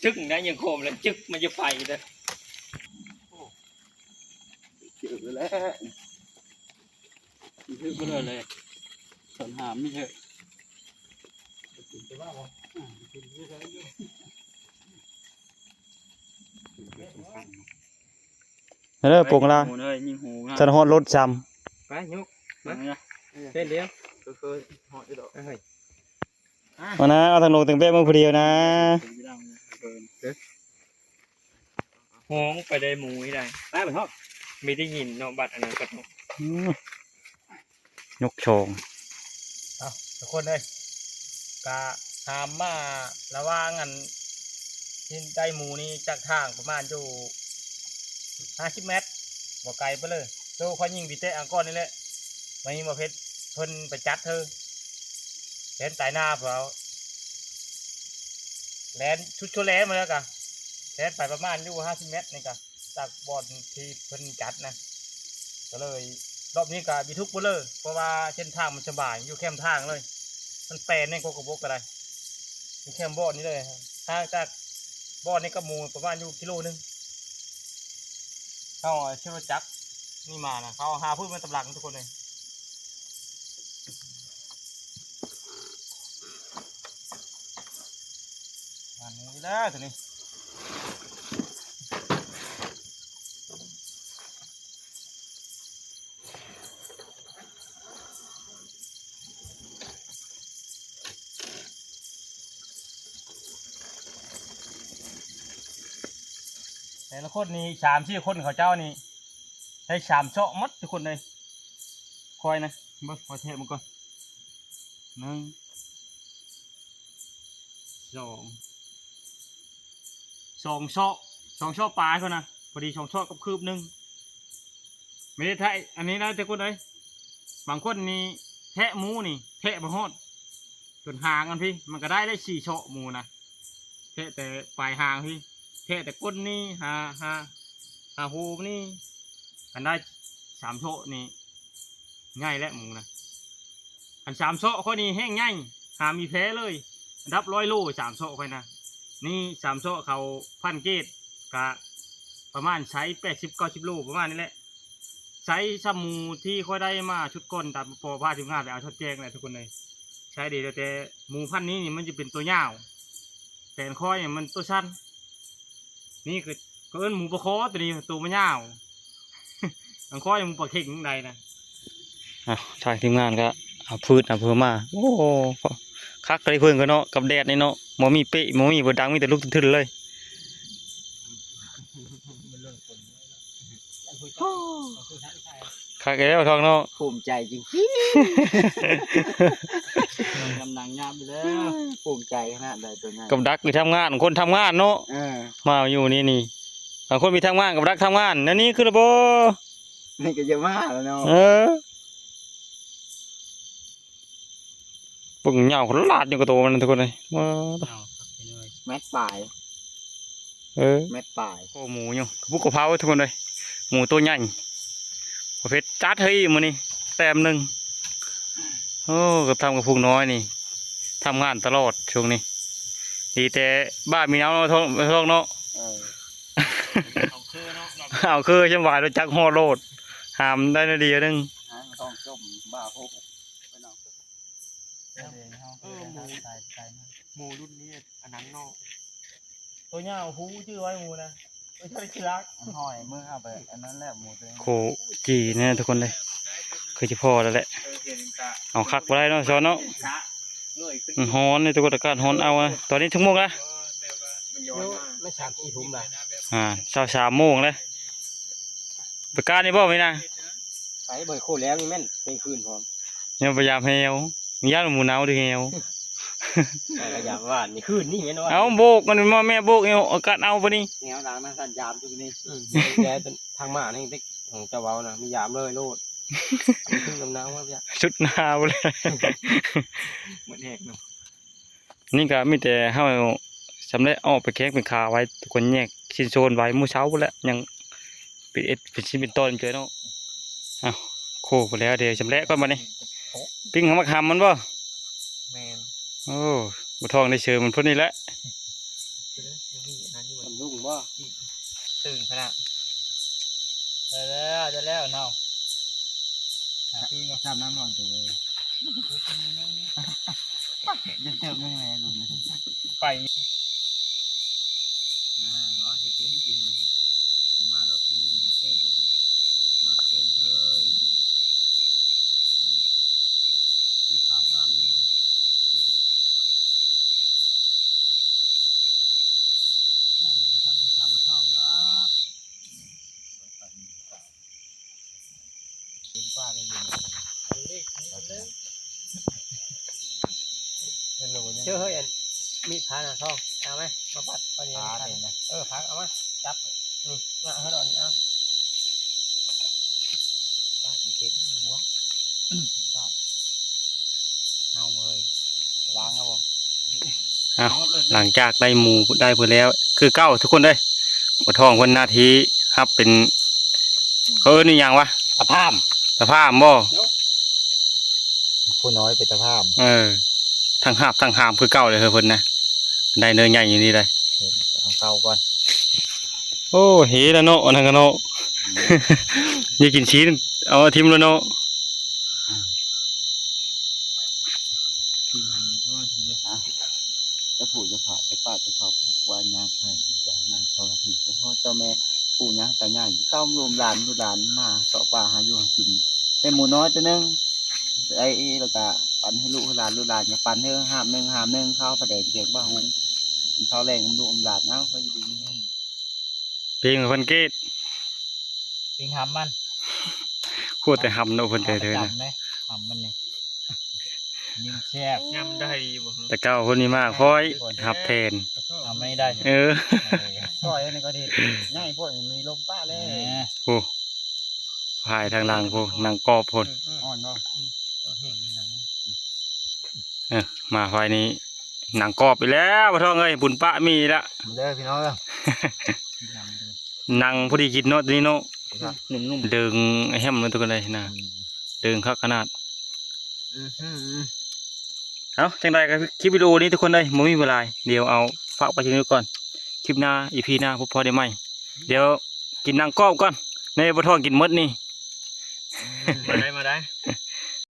ຈຶ່ກໄດ້ຍັງໂຄມແລ້ວ ຈຶ່ກມັນຈະໄປເດີ ເຈີແລ້ວ ຖືກບໍ່ເລີຍ ເລີຍ ສອນຫາມນີ້ເທີ ເດີ ປົງລາ ໝູເດີ ຍິງຫູງາມ ຈະຮອດລົດຊ້ຳ ໄປຍົກ ມາ ເສັ້ນດຽວ ເຄີຍໆ ຮອດຢູ່ດອກ ເອີຍ ມານະ ເອົາທັງລົງທັງແບກມາຜູ້ດຽວນະ ໂຮງໄປໄດ້ໝູນີ້ໄດ໋ ໄປບໍ່ຮອດ ມີແຕ່ຫີນເນາະ ບັດອັນນັ້ນກໍ ອືມ ຍົກສອງ ເອົາ ທຸກຄົນເອີຍ ກະຫາມມາລະຫວ່າງອັນ ທີ່ໄດ້ໝູນີ້ຈາກທາງປະມານຢູ່ຫ້າສິບແມັດ ບໍ່ໄກປານໃດ ໂຕຂ້ອຍຍິງໄປແຕະອັງກອນນີ້ແຫຼະ ມາຍິງບໍ່ເພັດ ເພິ່ນໄປຈັດເທີ ແລ່ນຕາຍໜ້າພວກເຮົາ ແລ່ນຊຸດໂຊແລມາແລ້ວກະ ແລ່ນໄປປະມານຢູ່ຫ້າສິບແມັດນີ້ກະ ຈາກບ່ອນທີ່ເພິ່ນຈັດນະ ກະເລີຍ ລອບນີ້ກະບໍ່ທຸກບໍ່ເລີຍ ເພາະວ່າເສັ້ນທາງມັນສະບາຍ ຢູ່ແຄມທາງເລີຍ ມັນແປນແໜ່ງກວ່າກະບົກກະໄດ້ ຢູ່ແຄມບ່ອນນີ້ເລີຍ ຫ່າງຈາກບ່ອນນີ້ກັບໝູປະມານຢູ່ກິໂລໜຶ່ງ ເຮົາເອົາລົດຈັກນີ້ມານະ ເຮົາຫາພື້ນມາຕຳຫຼັງທຸກຄົນເລີຍ. ມັນນີ້ແຫຼະໂຕນີ້ ແຕ່ລະຄົນນີ້ ສາມສີ່ຄົນເຂົາເຈົ້ານີ້ ໄດ້ສາມເຊາະໝົດທຸກຄົນເລີຍ ຄ່ອຍນະ ເບິ່ງ ຂໍແທະມັນກ່ອນ ໜຶ່ງ ສອງ ສອງເຊາະ ສອງເຊາະປາຍພຸ້ນນະ ພໍດີສອງເຊາະກັບຄືບໜຶ່ງ ແມ່ນແທະ ອັນນີ້ນະທຸກຄົນເອີຍ ບາງຄົນນີ້ແທະໝູນີ້ ແທະບໍ່ຮອດ ຈົນຫາງມັນພີ້ ມັນກະໄດ້ແລ້ວສີ່ເຊາະໝູນະ ແທະແຕ່ປາຍຫາງພີ້ ແທະແຕ່ກົ້ນນີ້ ຫາ ຫາ ຫາໂຮນີ້ ຄັນໄດ້ສາມເຊາະນີ້ ໃຫຍ່ແລ້ວໝູນະ ອັນສາມເຊາະຂ້ອຍນີ້ແຮງໃຫຍ່ ຫາມີແພ້ເລີຍ ອັນດັບຮ້ອຍໂລ ສາມເຊາະຂ້ອຍນະ ນີ້ສາມເຊາະເຂົາພັນເກດ ກະປະມານໄຊແປດສິບເກົ້າສິບໂລ ປະມານນີ້ແຫຼະ ໄຊຊ່ຳໝູທີ່ຂ້ອຍໄດ້ມາຊຸດກ່ອນ ຕາມພໍ່ພາທີມງານໄປເອົາທອດແຈ້ງແຫຼະທຸກຄົນເອີຍ ໄຊດີ ແຕ່ໝູພັນນີ້ນີ້ມັນຈະເປັນໂຕຍາວ ແຕ່ອັນຂ້ອຍນີ້ມັນໂຕສັ້ນ ນີ້ຄື ເຂົາເອີ້ນໝູປາຄໍ ໂຕນີ້ໂຕມັນຍາວ ອັນຂ້ອຍໝູປາເຂັງໃດນະ ອ້າວ ທາງທີມງານກະເອົາພືດເອົາເພີມາ ໂອ້ ຄັກເລີຍເພິ່ນກະເນາະ ກັບແດດນີ້ເນາະ ບໍ່ມີເປະ ບໍ່ມີບໍ່ດັງ ມີແຕ່ລຸກທຶນໆເລີຍ ຄັກແລ້ວທອງເນາະ ພູມໃຈຈິງ ກຳລັງຫຍາບຢູ່ແລ້ວ ພູມໃຈຂະໜາດໃດຕົວໃຫຍ່ ກັບດັກຢູ່ທຳງານ ຄົນທຳງານເນາະ ເອີ ມາຢູ່ນີ້ນີ້ ບາງຄົນມີທຳງານກັບດັກທຳງານ ແນວນີ້ຄືລະບໍ່ ນີ້ກໍຈະມາແລ້ວເນາະ ເອີ ເບິ່ງຍາວຂະໜາດຢູ່ກັບໂຕມັນ ທຸກຄົນເອີຍ ວ້າ ຍາວຄັກເລີຍ ແມັດປາຍ ເອີ ແມັດປາຍ ໂອ້ ໝູຢູ່ ກະປຸກກະເພົາ ທຸກຄົນເອີຍ ໝູໂຕໃຫຍ່ ປະເພດຈັດເຮີ້ຍ ມື້ນີ້ແຕ້ມໜຶ່ງ ໂອ້ ກະທຳກັບພຸກນ້ອຍນີ້ ທຳງານຕະຫຼອດຊ່ວງນີ້ ດີແຕ່ບ້ານມີເນົາເນາະ ທ້ອງເນາະ ເອີ ເອົາຄືເນາະ ເອົາຄື ສະບາຍ ຮູ້ຈັກຮອດໂລດ ຫາມໄດ້ໜ້ອຍດຽວໜຶ່ງ ຫາງຕ້ອງຈົ່ມ ບ້າໂພດ ເອີ ໝູ ໝູລຸ້ນນີ້ອັນນັ້ນເນາະ ໂຕຍາວ ຫູ ຈື່ໄວ້ໝູນະ ເອີ ທີ່ລັກ ຫ້ອຍ ມື້ເອົາໄປອັນນັ້ນແຫຼະ ໝູໂຕນີ້ ໂຄຈີນະທຸກຄົນເດີ ຄືຊິພໍແລ້ວແຫຼະ ເອີ ເອົາຄັກບໍ່ໄດ້ເນາະ ຊອນເນາະ ມັນຮ້ອນເດ້ທຸກຄົນ ອາກາດຮ້ອນເອົານະ ຕອນນີ້ຈັກໂມງລະ ມັນສາມສີ່ທຸ່ມລະ ອ່າ ຊາວສາມໂມງແລ້ວ ໄປການນີ້ບໍ່ມີນະ ໄປ ບໍ່ໄດ້ໂຄແລ້ວ ນີ້ແມ່ນເປັນຄືນພ້ອມ ຍັງພະຍາຍາມແຮວ ຢ້ານໝູເນົາເດ້ແຮວ ໄປກະຢາມຫວານນີ້ ຄືນນີ້ແມ່ນວ່າ ເອົາໂບກມັນມາແມ່ ໂບກເອົາ ອາກາດເອົາປານນີ້ ແນວຫຼັງນັ້ນສັນຍາມຢູ່ນີ້ ອືມ ແຕ່ທາງມານີ້ເດັກຂອງເຈົ້າເວົ້ານະ ມີຍາມເລີຍໂລດ ຄືນຳນາງວ່າ ສຸດໜາວເລີຍ ໝົດແຮງເນາະ ນີ້ກະມີແຕ່ເຮົາຊຳແຫຼະອອກໄປແຂ້ງໄປຂາໄວ້ ທຸກຄົນແຍກຊິ້ນສ່ວນໄວ້ ມື້ເຊົ້າພຸ້ນແຫຼະ ຍັງ ເປັນເອັດເປັນຊິ້ນເປັນຕອນເຈີເນາະ ເອົ້າ ໂຄໄປແລ້ວ ດຽວຊຳແຫຼະກ່ອນບັດນີ້ ປີ້ງຫາໝາກຫຳມັນບໍ່ ແມ່ນ ໂອ້ ບໍ່ທ້ອງໄດ້ເຊີມັນພຸ້ນນີ້ແຫຼະ ມັນລຸງບໍ່ ຕື່ນຂະໜາດ ໄດ້ແລ້ວ ໄດ້ແລ້ວເນາະ ຫາປີ້ງ ຊາບນ້ຳຮ້ອນໂຕເອີຍ ຈະເຕີບຍັງໄງລຸງ ໄປ ອ່າ ວ່າຈະເປັນຈິງ ມາແລ້ວກິນເກກ ມາເກີນເອີຍ ກິນຂາວງາມຢູ່ ເອີ ບໍ່ທຳພາສາບໍ່ທ້ອງດອກ. ເອີ ເຮີ້ຍ ອັນມີດພານະ ທອງ ເອົາໄໝ ມາປັດ ເອົານີ້ ເອີ ພັກ ເອົາມາ ຈັບ ນີ້ ມາເອົາດອກນີ້ ເອົາ ປາດ ອີເຈັດຫົວ ປາດ ເອົາເວີຍ ລ້າງເອົາບໍ່? ເອົ້າ ຫຼັງຈາກໄດ້ໝູໄດ້ເພິ່ນແລ້ວ ຄືເກົ່າທຸກຄົນເອີຍ ບໍ່ທ້ອງເພິ່ນໜ້າທີ່ຮັບເປັນ ເຂົາເອີ້ນອີ່ຫຍັງວະ? ຕາພາມ ຕາພາມບໍ່? ຜູ້ນ້ອຍເປັນຕາພາມ ເອີ ທັງຮາບທັງຮາມຄືເກົ່າເລີຍເຮີ້ຍເພິ່ນນະ ໄດ້ເນື້ອໃຫຍ່ຢູ່ນີ້ເລີຍ ເອົາເຂົ້າກ່ອນ ໂອ້ ເຮແລ້ວເນາະ ອັນນັ້ນກະເນາະ ອືມ ຢາກກິນຊີ້ນ ເອົາຖິ້ມແລ້ວເນາະ. ອ່ະ ເຈົ້າຜູ້ເຈົ້າພາ ເຈົ້າປ່າເຈົ້າເຂົາ ຜູ້ກວານຍາມໄພ ຈາກນາງທໍລະພີ ເຈົ້າພໍ່ເຈົ້າແມ່ ປູ່ຍ່າຕາຍາຍ ເກົ້າລູກຫຼານ ລູກຫຼານມາເສາະປ່າຫາຢູ່ຫາກິນ ໄດ້ໝູນ້ອຍຕົວໜຶ່ງ ໄດ້ ແລ້ວກະປັນໃຫ້ລູກໃຫ້ຫຼານ ລູກຫຼານກະປັນໃຫ້ຫາບໜຶ່ງ ຫາບໜຶ່ງ ເຂົ້າປາແດກ ແກງປາຫຸງ ກິນເຂົ້າແລງນຳລູກນຳຫຼານ ເອົ້າ ຂໍຢູ່ດີມີແຮງ. ປີ້ງເພິ່ນກີດ ປີ້ງຫຳມັນ ໂຄດແຕ່ຫຳເນາະ ເພິ່ນແຕ່ເທີນະ ຫຳມັນນີ້ ຍິງແຊບ ຍຳໄດ້ຢູ່ບໍ່? ແຕ່ເກົ່າເພິ່ນມີມາຄອຍຮັບແທນ ຫຳໄດ້ ເອີ ຊອຍອັນນີ້ກໍດີ ໃຫຍ່ໂພດ ມີລົມປະເລີຍ ເອີ ໂອ້ ພາຍທາງຫຼັງພຸ້ນ ນັ່ງກອບພຸ້ນ ອ່ອນບໍ່? ເອີ ມາພາຍນີ້ ນັ່ງກອບອີກແລ້ວ ພໍ່ທອງເອີຍ ບຸນປະມີອີກແລ້ວ ເດີພີ່ນ້ອງເດີ ນັ່ງພໍດີກິນເນາະ ໂຕນີ້ເນາະ ນຸ້ມໆ ເດີງແຮມເນາະ ທຸກຄົນເອີຍນະ ອືມ ເດີງຄັກຂະໜາດ ອືມ ເອົ້າ ຈັ່ງໃດກໍຄລິບວິດີໂອນີ້ ທຸກຄົນເອີຍ ບໍ່ມີເວລາ ດຽວເອົາຝາກໄວ້ຊ່ຳນີ້ກ່ອນ ຄລິບໜ້າ ອີພີໜ້າ ພົບພໍ້ໄດ້ໃໝ່ ດຽວກິນນັ່ງກອບກ່ອນ ໃນບໍ່ທ້ອງກິນໝົດນີ້ ມາໄດ້ ມາໄດ້.